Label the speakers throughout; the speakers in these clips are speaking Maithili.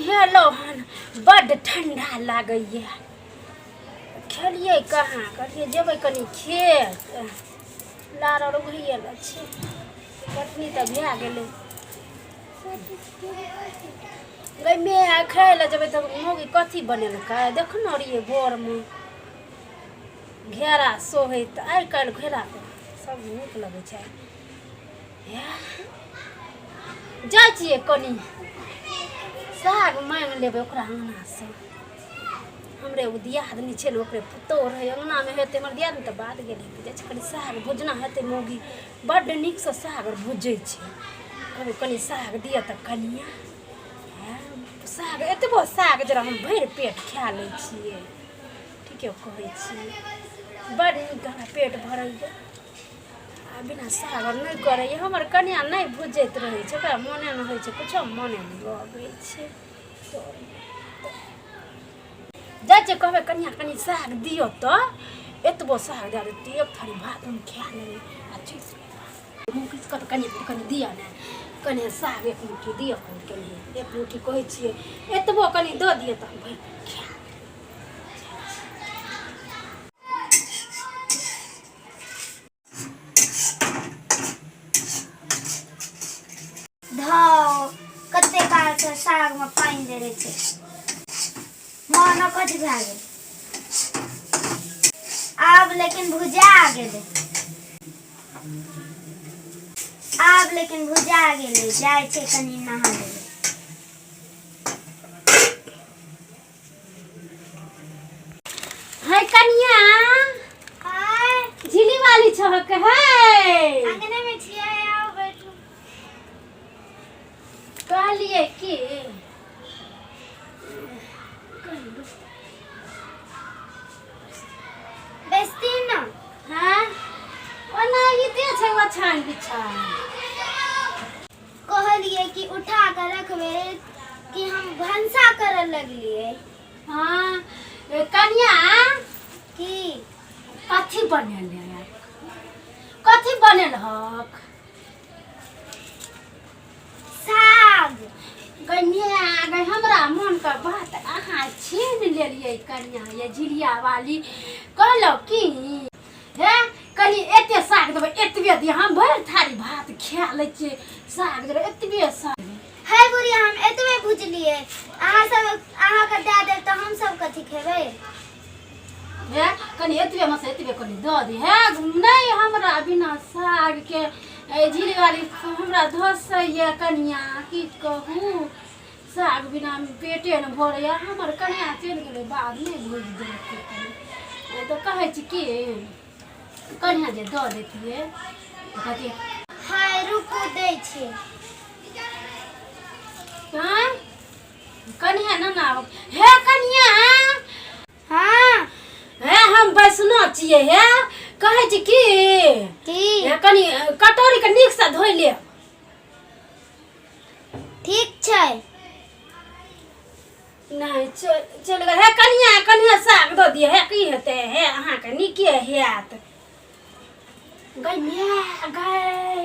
Speaker 1: नहेलहुँ हन, बड्ड ठण्डा लागैए। खेलियै कहाँ? कहलियै जेबै कनि खेत। लार आर उघैए लए छै। कटनी तऽ भए गेलै गै माय। खाय लए जेबै तऽ मौगी कथी बनेलकै? देखने रहियै भोरमे घेरा सोहैत। आइ काल्हि घेराके सब्जी नीक लगै छै। जाइ छियै कनि साग माँगि लेबै ओकरा अङ्गनासँ। हमरे एगो दियादनी छै ने, ओकरे पुतोहु रहै अङ्गनामे हेतै। हमर दियादनी तऽ बाध गेल हेतै। जाइ छियै कनि साग भुजना हेतै। मौगी बड्ड नीकसँ साग आर भुजै छै। कहबै कनि साग दिअ तऽ कनिआँ। साग एतबो साग जरा हम भरि पेट खा लै छियै। ठीके कहै छियै, बड्ड नीक हमरा पेट भरैए। आ बिना साग आर नहि करैए। हमर कनिआँ नहि भुजैत रहै छै, ओकरा मोने नहि होइ छै, किछो मोने नहि लगै छै। जाइ छियै, कहबै कनिआँ कनि साग दियौ तऽ एतबो साग दए देतै, एक थारी भात हम खा लेबै आ चुसि लेबै। कहबै कनि कनि दिअ ने, कनि साग एक मुट्ठी दिअ, कनि कनि एक मुट्ठी कहै छियै, एतबो कनि दऽ दिअ तऽ हम भरि पेट खा लेबै।
Speaker 2: धौ, कते कालसँ सागमे पानि देने छै, मन अकछ भए गेल आब। लेकिन भुजा गेलै आब, लेकिन भुजा गेलै। जाइ छै कनि नहा लेबै।
Speaker 1: है कनिया, झिली वाली छहक है?
Speaker 2: अंगने में छियै, आओ बैठू।
Speaker 1: कहलियै कि
Speaker 2: बैसती न।
Speaker 1: हाँ, ओना इते छै ओछान बिछान।
Speaker 2: कहलियै कि उठा कऽ रखबै कि हम भनसा करऽ लगलियै।
Speaker 1: हाँ कनिया।
Speaker 2: की?
Speaker 1: कथी बनेल है? कथी बनेल हक?
Speaker 2: साग।
Speaker 1: कनिया गै, हमरा मोनके बात अहाँ छीन लेलियै कनिया, ये झिलिया वाली। कहलहुँ की हे, कनि एते साग देबै, एतबे दिअ, हम भरि थारी भात खा लै छियै। साग देबै, एतबे साग।
Speaker 2: हे बुढ़िया, हम एतबे बुझलियै। अहाँ सब अहाँके दए देब तऽ हम सब कथी खेबै?
Speaker 1: हे, कनि एतबे मे से एतबे कनि दऽ दी। हे नहि, हमरा बिना सागके झिली वाली हमरा धसैए कनिया, की कहू, साग बिना पेटे ने भरैए। हमर कनिया चलि गेलै बाद, नहि भुजि देलकै कनि। तऽ कहै छी कि कनिया जे दऽ दैतियै तऽ कहतियै।
Speaker 2: हाय, रुकू, दै छी।
Speaker 1: आँय कनिया, ना ना, हे कनिया।
Speaker 2: हाँ।
Speaker 1: हे, हम वैष्णव छियै। हे, कहै छी की
Speaker 2: की?
Speaker 1: हे, कनि कटोरी के नीकसँ धोइ लेब।
Speaker 2: ठीक छै।
Speaker 1: नहि, चल चलि गेल। हे कनिया, कनिया, साग दऽ दिअ। हे, की हेतै? हे, अहाँके नीके हैत। गै माय गै,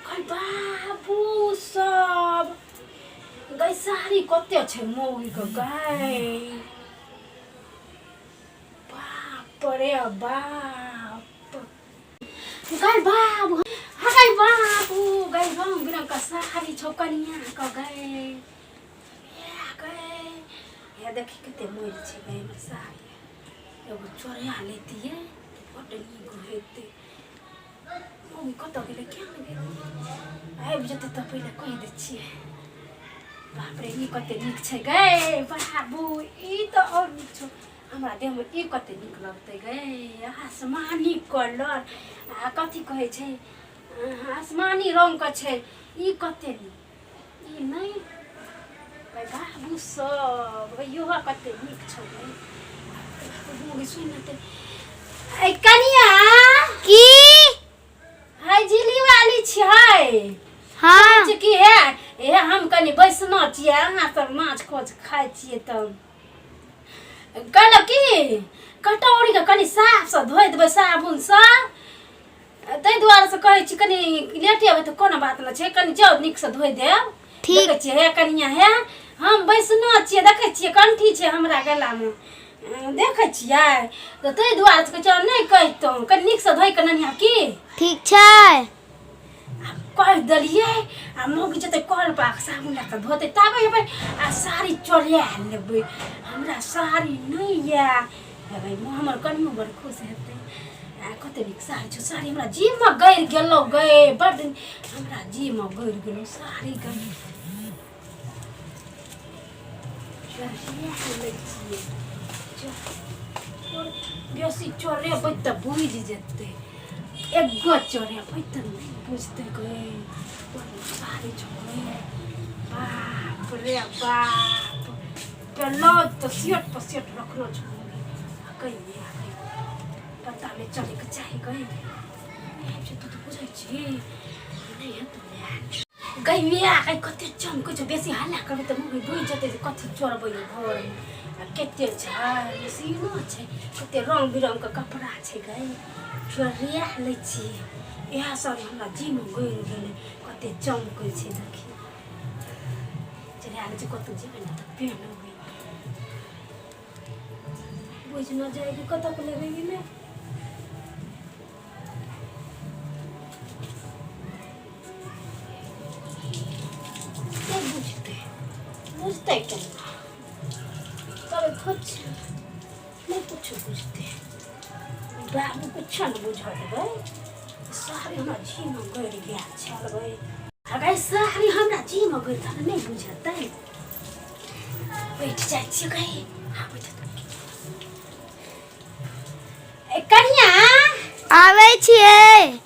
Speaker 1: गै बाबू सब गै, साड़ी कते छै मौगीके गै। बाप रे बाप, गै बाबू, गै बाबू गै, रंग बिरंग के साड़ी छौ कनिया के गै। गै हे, देखी कते मोल छै गै हमर साड़ी। एगो चोरिया लेतियै तऽ बड्ड नीक होइतै। मम्मी कतऽ गेलै? किया नहि गेलै? आबि जेतै तऽ पहिले कहि दै छियै। बाप रे, ई कते नीक छै गै बाबू, ई तऽ आओर नीक छौ। हमरा देहमे ई कते नीक लगतै गै। आसमानी कलर आ कथी कहै छै, आसमानी रङ्गके छै। ई कते नीक, ई नहि गै बाबू सब गै, इहो कते नीक छौ गै। मौगी सुनि लेतै। ऐ कनिया।
Speaker 2: की?
Speaker 1: है झिली वाली छै?
Speaker 2: हाँ।
Speaker 1: छै कि हे हे, हम कनि बैसना छियै, अहाँ सब माछ खोज खाइ छियै। तब कहलक कि कटौरीके कनि साफसँ धोइ देबै साबुनसँ, ताहि दुआरे से कहै छी। कनि लेटे अबै तऽ कोनो बात नहि छै, कनि जाउ नीकसँ धोइ देब।
Speaker 2: ठीक।
Speaker 1: देखै छियै हे कनिया, हे हम बैसनो छियै देखै छियै कंठी छै हमरा गलामे देखै छियै तऽ ताहि दुआरे से कहै छियै नहि कहितहुँ कनि नीकसँ धोइ कऽ ननिया की
Speaker 2: ठीक छै।
Speaker 1: कहि देलियै आ मौगी जेतै कल पर साबुन लए कऽ धोतै तबे हेबै आ साड़ी चोरिया लेबै हमरा साड़ी नहि यए हेबै हमर कनियो बड़ खुश हेतै आ कते नीक साड़ी छौ साड़ी हमरा जीवमे गड़ि गेलौ गै बड्ड हमरा जीवमे गड़ि गेलौ साड़ी गै चोरिया लै छियै बेसी चोरेबै तऽ बुझि जेतै एगो चोरेबै तऽ नहि बुझतै गै साड़ी छौ गै बाप रे बाप ब्लाउज तऽ सेट पर सेट रखलो छौ आ गई आ गई पता नहि चलैके चाही गई नहि आबि जेतौ तऽ बुझै छी नहि हेतौ गई मिया गई कते चमकै छौ बेसी हल्ला करबै तऽ मम्मी बुझि जेतै जे कथी चोरबै घरमे आ कते छै मशीनो छै कते रङ्ग बिरङ्गके कपड़ा छै गई चोरिया लै छियै इएह सब हमरा जीमे गड़ि गेलै कते चमकै छै देखी चोरिया लै छियै कतहु जेबै ने तऽ पेन्हबै बुझि न जाय कि कतऽ के लेबै कि नहि नहि बुझतै बुझतै केना कहबै कुछ नहि कुछो बुझतै बाबू कुछो नहि बुझऽ देबै साड़ी हमरा जीमे गड़ि गेल छल गै अगर साड़ी हमरा जीमे गड़ि गेल नहि बुझतै बैठ जाइ छियै गै आबै ए कनिया
Speaker 2: आबै छियै।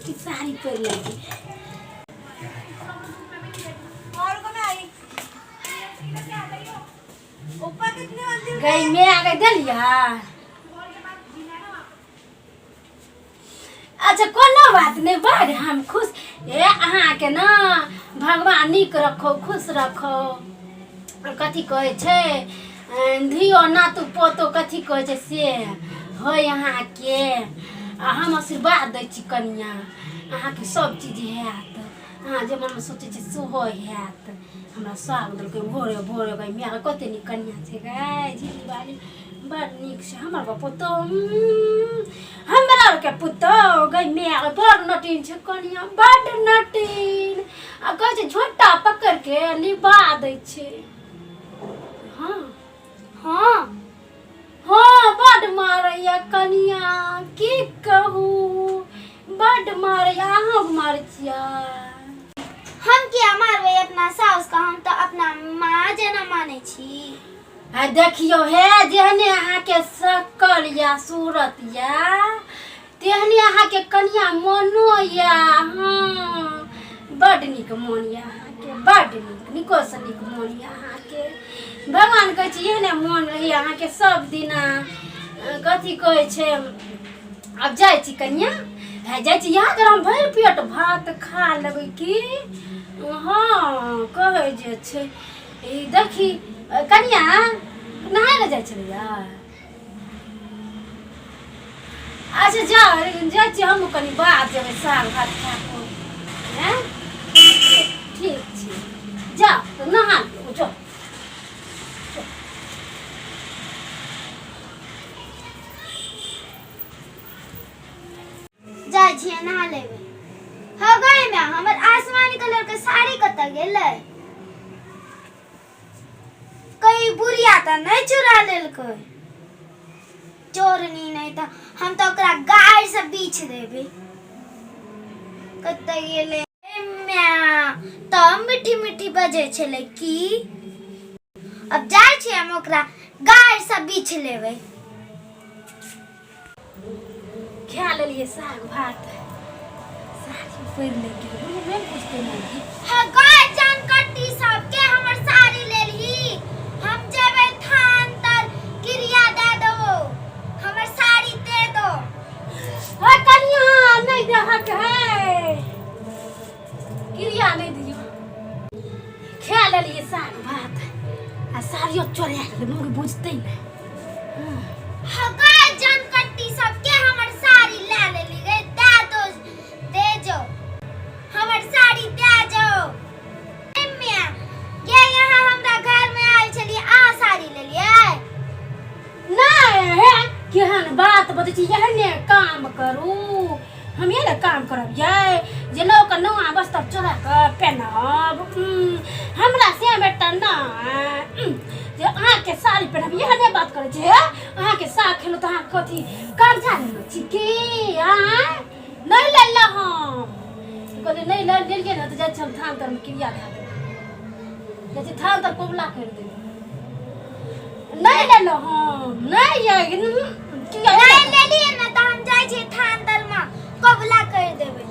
Speaker 1: की साड़ी पहिर लेलकै। गई में आ गई देलिया। अच्छा कोनो बात नहीं बड़ हम खुश ए अहाँके ने भगवान नीक रखो खुश रखो कथी कहै छै धियो नातू पोतो कथी कहै छै से होय अहाँके आ हम आशीर्वाद दै छी कनिया अहाँके सब चीज हैत अहाँ जे मनमे सोचै छी सेहो हैत हमरा साग देलकै भोरे भोरे गै माय कते नीक कनिया छै गै झिल्ली बाली बड़ नीक छै हमर पुतहु हमरा आरके पुतहु गै माय बड़ नटीन छै कनिया बड़ नटीन आ कहै छै झोटा पकड़ि के निभा दै छै हँ
Speaker 2: हँ
Speaker 1: हँ बड मारैया कनिया की कहू बड मारैया अहाँ मारै छियै
Speaker 2: हम किया मारबै अपना साउस के हम तऽ अपना माँ जेना मानै छी
Speaker 1: आ देखियौ हे जेहने अहाँके शकल या सूरत या तेहने अहाँके कनिया मोनो या हँ बड नीक मोन या अहाँके बड नीक नीकोसँ नीक मोन या अहाँके भगवान कहै छै एहने मोन रही अहाँके सब दिना कथी कहै छै आब जाइ छी कनिया भए जाइ छी यहाँ हम भरि पेट भात खा लेबै की हँ कहै जे छै ई देखी कनिया नहाय लए जाइ छलियै अच्छा जा जाइ छियै हमहूँ कनि बाध जेबै साग भात खा कऽ आँय ठीक छै जा तऽ नहा लियौ जाउ
Speaker 2: जाइ छियै नहा लेबै हो गई में हमर आसमानी कलर के साड़ी कतऽ गेलै कहीं बुढ़िया तऽ नहि चुरा लेलकै चोरनी नहि तऽ हम तऽ ओकरा गाय से बीछ देबै कतऽ गेलै ए म्या तऽ मीठी मीठी बजै छलै की अब जाइ छियै हम ओकरा गाय से बीछ लेबै
Speaker 1: खा लेलियै साग भात साड़ी पहिर लेलियै बुझलियै नहि बुझतै मौगी
Speaker 2: हे गाय जान कट्टी सब के हमर साड़ी लेलही हम जेबै थान तर क्रिया दे देबो हमर साड़ी दे दो
Speaker 1: हे कनिया नहि देहक है क्रिया नहि दियौ खा लेलियै साग भात आ साड़ियो चोरा गेलै मौगी बुझतै नहि
Speaker 2: हगाय जनकट्टी सबके हमर साड़ी ला लेली गे दे दो दे जो हमर साड़ी
Speaker 1: करू हम ये ने काम करब ये जे नौका नौआ बस्तर चोरा कऽ पेनहब। हमरा से बेटा ना जे अहाँके साड़ी पेनहब, इएह नहि बात करै छी। हे, अहाँके साग खेलहुँ तऽ अहाँ कथी कर्जा लेने छी की? आँय, नहि लेलहुँ हम। कहलियै नहि लेलियै ने तऽ जाइ छी हम थान तरमे क्रिया धए देबै, जाइ छी थान तर कबुला करि देबै। नहि लेलहुँ हम, नहि ये किया
Speaker 2: नहि लेलियै ने तऽ हम जाइ छियै थान तरमे कबुला करि देबै।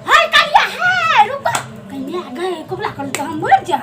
Speaker 1: है कलिया, है रुको, कन्या गए कबुला कर तऽ हम मरि जा।